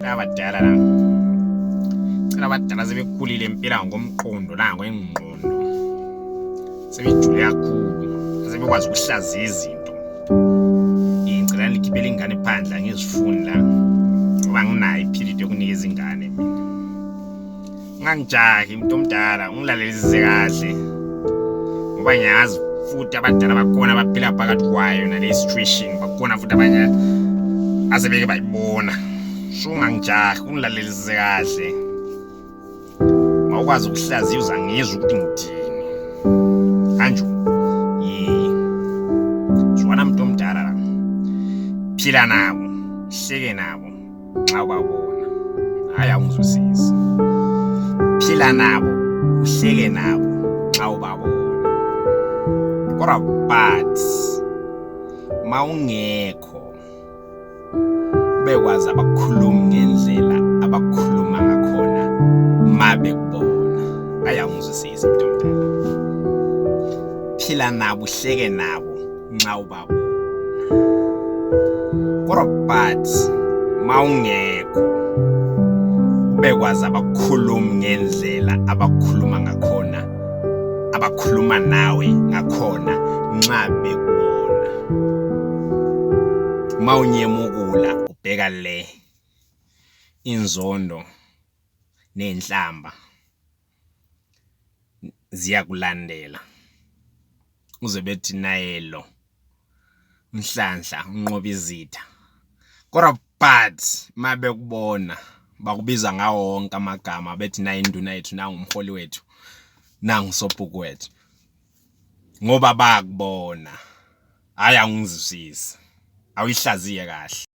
Abadala la. Cela abadala sebekhulile impela ngokomqondo la ngokwengqondo. Sebejule kakhulu, sebekwazi ukuhlaziya izinto. Ngicela nikhiphele ingane phandle angizifuni la. Ngoba nginayo iphilidi yokunikeza ingane mina. Ungangijahi umuntu omdala, ungilalelisise kahle. Ngoba ngiyazi futhi abadala bakhona abaphila phakathi kwayo nale situation, bakhona futhi abanye asebeke bayibona. So ungangijahi, ungilalelisise kahle. Mawukwazi ukuhlaziya uzangizwa ukuthi ngithini. Anjo. Yee. Zwana muntu omdala la. Phila nabo, hleke nabo. Nxa ubabona hayi awungizwisisi phila nabo uhleke nabo nxa ubabona kodwa but mawungekho bekwazi abakhulumi ngendlela abakhuluma ngakhona ma bekubona hayi awungizwisisi mntu omdala phila nabo uhleke nabo nxa ubabona kodwa but mawungekho ubekwazi abakhulumi ngendlela abakhuluma ngakhona abakhuluma nawe ngakhona nxa bekubona mawunyemukula ubheka le inzondo nenhlamba ziyakulandela uze bethi naye lo Nhlanhla unqoba izitha kodwa but mabekubona bakubiza ngawo wonke amagama bethi nayi induna yethu nangu umholi wethu nangu sobhuku wethu ngoba bayakubona hayi angizwisisi awuyihlaziye kahle.